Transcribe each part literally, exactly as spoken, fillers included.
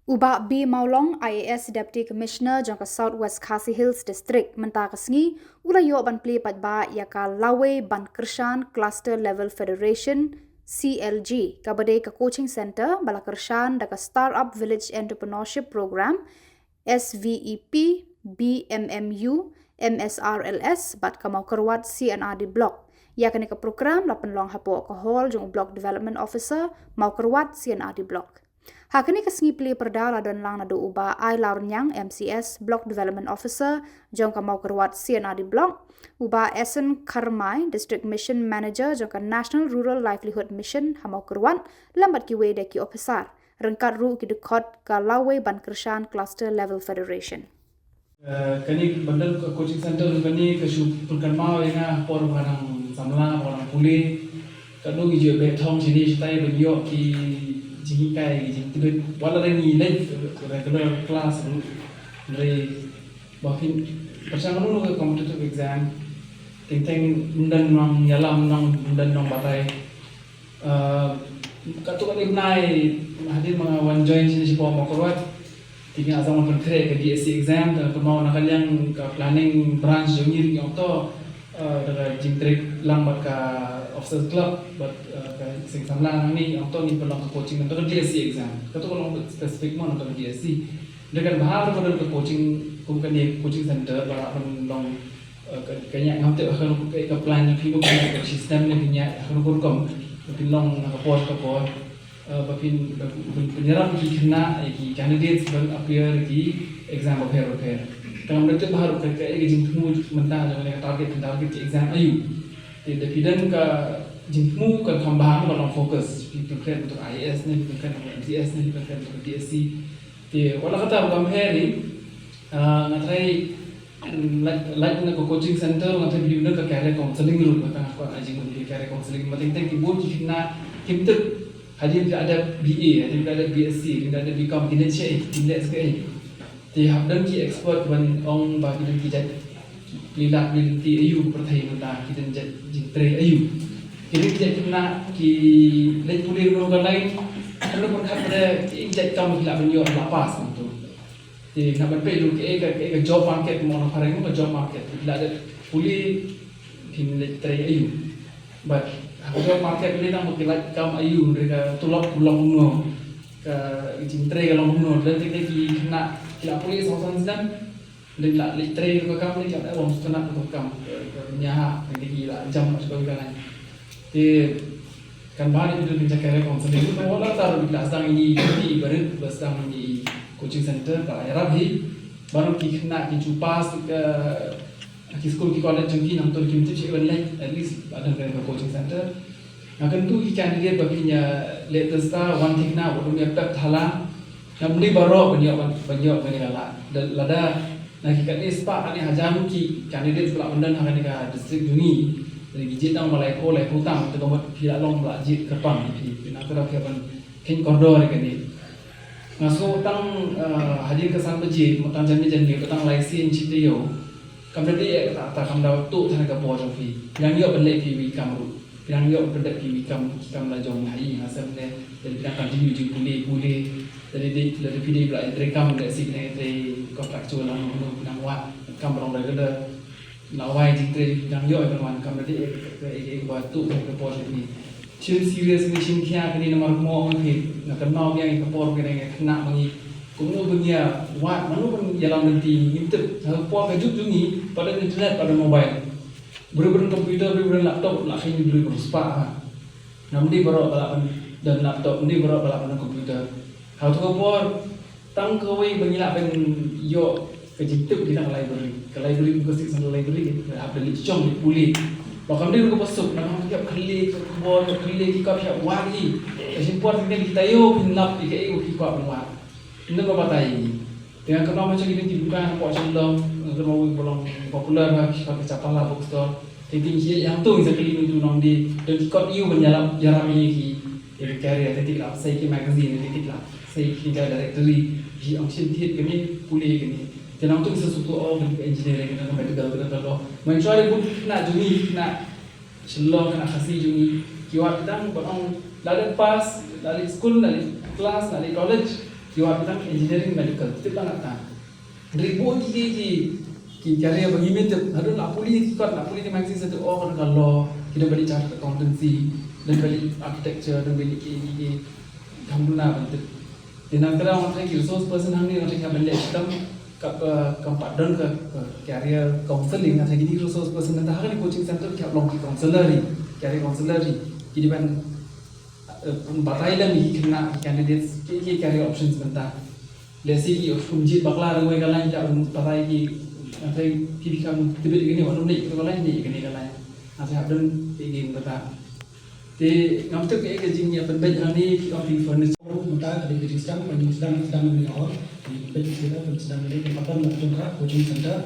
U Bah B Mawlong, I A S Deputy Commissioner jong ka South West Khasi Hills District, mynta ka sngi u la ïoh ban plie paidbah ïa ka Lawei Ban Kyrshan Cluster Level Federation, C L G, kaba dei ka coaching centre ba la kyrshan da ka Startup Village Entrepreneurship Programme, S V E P, B M M U, M S R L S bad ka Mawkyrwat C and R D Block. Ïa kane ka program la pynlong hapoh ka hall jong u Block Development Officer, Mawkyrwat C and R D Block. Ha kane ka sngi plie pyrda la don lang naduh u Bah Ailawrniang, M C S, Block Development Officer jong ka Mawkyrwat C and R D Block, u Bah Esen Kharmai, District Mission Manager jong ka National Rural Livelihood Mission ha Mawkyrwat, lem bad kiwei de ki ophisar, ryngkat ruh ki dkhot ka Lawei Ban Kyrshan Cluster Level Federation. Eh, kane ban don ka coaching centre kane ka shu pynkynmaw ïa nga por ba nga dang samla, ba nga dang pule. Ka dang ïoh beh thong shane shatai ban ïoh ki jinghikai, ki jingtbit. Wat la dang ngi leit regular class ruh, hynrei ba phin pyrshang ruh ka competitive exam, teng teng ym don nongïalam, ym don nongbatai. Uh, katto katne bnai hadien ba nga wan join shane shapoh Mawkyrwat, te nga la sdang ban pynkhreh ka D S C exam, te kumno na ka liang ka planning branch jong ngi ruh ngi ong to, uh, da ka jingtrei lang bad ka Officers Club bad, uh, ka Seng Samla nangne, ong to ngin pynlong ka coaching, ong to ka D S C exam. Katto ka long specific mo na ka D S C. Da kan bha ruh ka don ka coaching, kum kane coaching centre ba la pynlong Eh, ka, ka ïa ngam tip ha kano ka, ka plan jong phi, ka plan ka system ne ka ïa ha kano ka rukom. Ba phin long na ka por ka por. Eh, ba phin, ba phin, phin ïarap ki khynnah, eh, ki candidates ban appear ki exam bapher bapher. Te ngam tip bha ruh ka, ka, ka jingthmu mynta jong kane ka target, phin target ki exam aiu. Te da phi don ka jingthmu kan kham bha ban long focus. Phi pynkhreh bynta I A S ne, phi pynkhreh bynta M C S ne, phi pynkhreh bynta D S C. Te wat la katta ruh kam pher hi. Ah, nga tharai, mm, lait, lait na ka coaching centre, nga tharai phi don ka career counselling ruh, nga tharai nga kwah ai jingmut ïa ka career counselling. Ba teng teng ki bun ki khynnah kim tip, hadien ki la dep B A, hadien ki la dep B S C, hadien ki la dep B Com, kin leit shaei, kin leh shaei. Te hap don ki expert ban ong ba ki don ki jait, ki lad, ki lynti aiu ka pyrthei mynta, ki don jait jingtrei aiu. Ki don ki jait khynnah ki leit pule ruh ka line, ruh pyrkhat ba ki jait kam ki lah ban ïoh, lah pass kumto. Te nga ban peit ruh kaei ka, kaei ka job market, mo na phareng ka job market. Ki la dep pule, kin leit trei aiu. Bad ha ka job market lei tang ba ki lait kam aiu, hynrei ka tulop ka long kumno, ka jingtrei ka long kumno. Lada ki khynnah ki la pule saw san snem, lada ki la leit trei ruh ka kam lei, ki la wan sngewtynnat ruh ka kam, ka, ka nia ha, lada ki la jam bad ka ïa ka line. Te kan bha ïa ki don ki jaka career counselling. Ruh wat la katta ruh ki la sdang ïa ki barit, ba sdang ïa ki coaching centre, ka ïarap hi. Ba ruh ki khynnah ki ju pass ka, ki skul ki college jong ki nangta kim tip shaei ban leit, at least ba don ka coaching centre. Nga kyntu ki candidate ba phin ïa leh test, wan thikna, wat ym ïa pep thala. Ngam dei baroh ban ïoh, ban, ban ïoh kane ka lad. Da, lada na ki katne spah katne hajar ki candidates ba lah ban don ha kane ka district jong ngi, lada ki jied tang ba laiphew, laiphew tam, te ka mut phi la long ba la jied kyrpang phi. Phi na ka da phi ban kheiñ kordor ïa kane. Nga sngew tang, eh, hadien ka san baje, mo tang janmiet janmiet, tang lai sien shi taïew. Kam da dei ïa kata, kata kam da tuh than ka por jong phi. Phi nang ïoh ban leh phi wi kam ruh. Phi nang ïoh ban pyndep phi wi kam, ki kam la jong ha ïing ha sem ne. Lada phi nang continue jingpule, pule. Lada dei, lada phi dei ba la trei kam, lada shu trei contractual lang, phi nang wad kam ba long regular. Lawei jingtrei, phi nang ïoh ban wan kam, lada dei, eh, eh, eh, ba tuh ka por jong phi. Shim serious ne shim khia kane namar mo ngi phi, nga kynmaw biang ïa ka por kane nga khynnah ma ngi. Kumno ban ïa wad, mano ban ïalam lynti, ngim tip. Ha ka por ka juk jong ngi, pat don internet, pat don mobile. Briew ba don computer, briew ba don laptop, la kheiñ briew ba don spah ha. Ngam dei baroh ba lah ban don laptop, ngam dei baroh ba lah ban don computer. Ha kato ka por, tang kawei ba ngi lah ban ïoh ka jingtip dei na ka library. Ka library, ka state central library, ka hap da leit shong, leit pule. Ba kam dei ruh kaba suk, nang hap ïa pule ka khubor, ïa pule ki kot, ïa wad hi. Ka shim por, ki taïew phin lap ïa kaei ba phi kwah ban wad. Ym don ba batai ïa ngi. Te nga kynmaw mynta ki dei ki dukan hapoh Shillong, nga kynmaw kaba long popular ba ki kot ka Chapala Bookstore. Te ki ïa, ïa to ngi sa kylli ngi tu nong dei, don ki kot aiu ban ïarap, ïarap ïa ngi ki, ïa ki career, te ki la sei ki magazine, te ki la sei ki jaka directory, ki ong shen thied kane, pule kane. Te nangtu ngi sa sngewthuh, oh, kane ka engineering, kane ka medical, kane ka law. Mynshuwa dei bun khynnah jong ngi, khynnah Shillong, khynnah Khasi jong ngi, ki wad ki dang ban ong, la dep pass, la leit skul, la leit klas, la leit college. Ki wan tang engineering, medical, tip lang ata. Hynrei bun ki ki ki career ba ngi mynta haduh na pule ki kot, na pule ki magazine sa tu, oh, ka law, ki don ba dei chartered accountancy, don ba dei architecture, don ba dei ki ki ki. Alhamdulillah ban tip. Te nangta nga tharai ki resource person hangne nga tharai ki hap ban leh shitom, ka, ka, kam pat don ka, ka career counseling, nga tharai kine ki resource person nangta ha kane coaching center ki hap long ki counselor hi, career counselor hi. Ki dei ban, eh, batai lem ïa ki khynnah, ki candidates, ki, ki career options mynta. Lehse ki kum jied bakla, dang wei ka lain, ki hap ban batai ki, nga tharai ki dei kam tip ïa kane, wat nym leh ïa kane ka lain, leh ïa kane ka lain. Nga tharai hap don ïa ki mynta. Te ngam tip kaei ka jingïapynbeit hangne, ki ong phi furniture. Mynta ka dei ka jingsdang, ka jingsdang, sdang hangne ha hall. Te pynbeit ka sdang, pynbeit sdang hangne, ka patron la ka jong ka coaching center.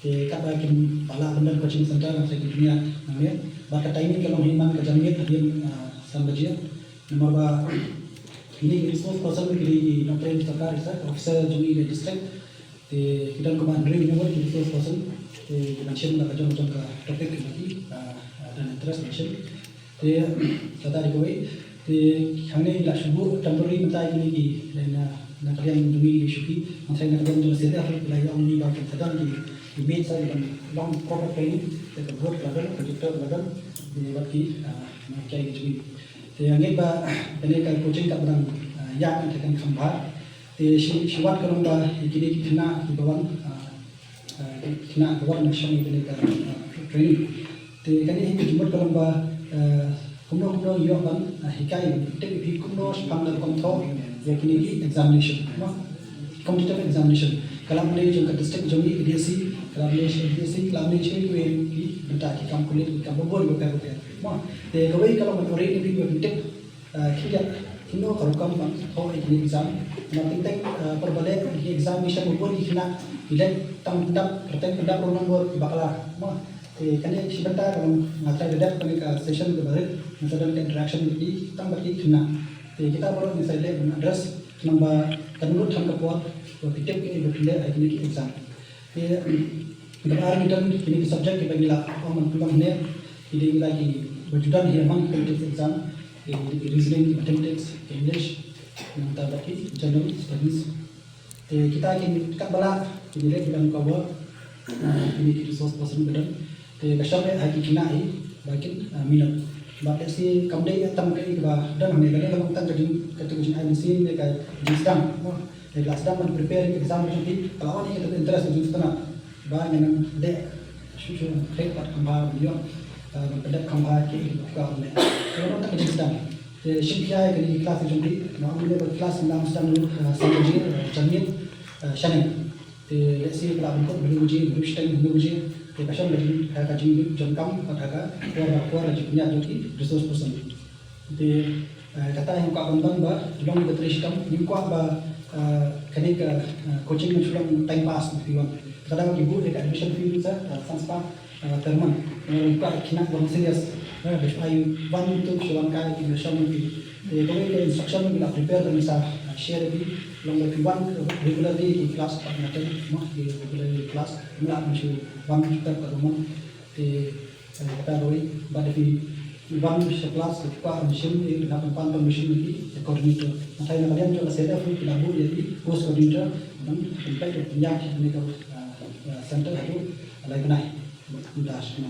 Te katba kim pat lah ban don coaching center, nga tharai kin pynïaid hangne. Bad ka timing ka long hi man ka janmiet hadien, ah, san baje. Namar ba kine ki resource person ki dei ki nongtrei sorkar, ki officer jong ngi ka district. Te ki don kumba hynriew ngut ki resource person. Te ki ban shim da ka jong jong ka topic kaba ki, ah, ah, don interest ban shim. Te kata dei kawei. Te hangne la shu buh temporary mynta ïa kine ki, na, na ka liang jong ngi shuki. Mynta na ka liang jong C D F la ïa ong ngi ba kin sa don ki, ki maids sa ki ban long proper training. Te ka board la don, projector la don. Te bad ki, ah, na ki, ki jong ngi. Te nga ngeit ba kane ka coaching ka ba dang, ah, ïa ka, te kan kham bha. Te shi, shi wat ka long ba ïa kine ki khynnah kiba wan, ah, ah, ki khynnah kiba wan na shong ïa kane ka, ah, training. Te kane hi ka jingmut ka long ba, ah, kumno kumno ïoh ban, ah, hikai, tip ïa phi kumno shaphang ka rukom thoh ïa kine ki examination. Mo? Competitive examination. Ka la mynta jong ka district jong ngi ka D S C, ka la mynta jong ka D S C, ka la mynta jong ki, ki bynta ki kam pulit, ki kam babun bapher bapher. Mo? Te kawei ka long ban ïoh ïa phi ba phin tip, ah, khyndiat kumno ka rukom ban thoh ïa kine ki exam. Namar teng teng, ah, por ba leh ki examination babun ki khynnah ki leit tang pyndap, kyrteng pyndap roll number ki bakla. Mo? Te kane shi bynta ka long nga trai da dep kane ka session kaba rit, nga sa don ka interaction bad ki, tang bad ki khynnah. Te kita baroh ngi sa leh ban address, namar ba kan lut tang ka por ba phi tip kaei ba phi leh ha kine ki exam. Te kaba ar ngi don kine ki subject kiba ngi la ong ban pynlong hangne, ki dei ngi la ki ba ju don hi man competitive exam, ki dei ki reasoning, mathematics, English, nangta bad ki general studies. Te kita kin katba lah kin leh ki ban cover, ah, kine ki resource person ba don. Te ka shong eh ha ki khynnah hi ba kin, ah, minot. Bad lehse kam dei tang kaei kaba don hangne, ka dei ka long tang ka jing, ka tu ka jingai mynsiem ne ka jingsdang. Mo, te la sdang ban prepare ïa ka exam ka jong phi, ka la wan ïa ka tu ka interest ka jong phi tang ba ngan leh shuh shuh, khreh bad kham bha ban ïoh, ah, ban pyndep kham bha kiei kiei kiba kwah ban leh. Ka long tang ka jingsdang. Te shim khia ïa kane ki class ka jong phi, nga ong ne ba class ngam sdang ruh, ah, san baje, ah, janmiet, ah, shane. Te lehse ka la ban kut hynriew baje, hynriew shiteng, hynriew baje. Te ka shong ka jing, ha ka jingdonkam, bad ha ka por bad por ka jingpynïaid jong ki resource person. Te, ah, kata ngim kwah ban ban ba long ka trei shitom, ngim kwah ba, ah, kane ka, ah, coaching kan shu long time pass ïa phi wan. Kata ka buh ïa ka admission fee sa, ah, san spah, ah, per month. Nga kwah khynnah ba long serious. Ah, ba shu ai wan tu shu wan kai ki shong ki. Te kawei ka instruction ngi la prepare, te ngi sa, ah, share ïa phi. Long ba phi wan regularly ki class, pat nga teng mo ki regularly class. Ngi la shu wan step ka ruh mo. Te, eh, kata kawei, bad da phi wan sha class, phi kwah ban shim, eh, phin hap ban pan permission na ki coordinator. Nga tharai na ka liang jong ka C D F ki la buh ïa ki post coordinator ban pynpeit ban pynïaid ïa kane ka, ah, ah, center haduh lai bnai. Mynta shim.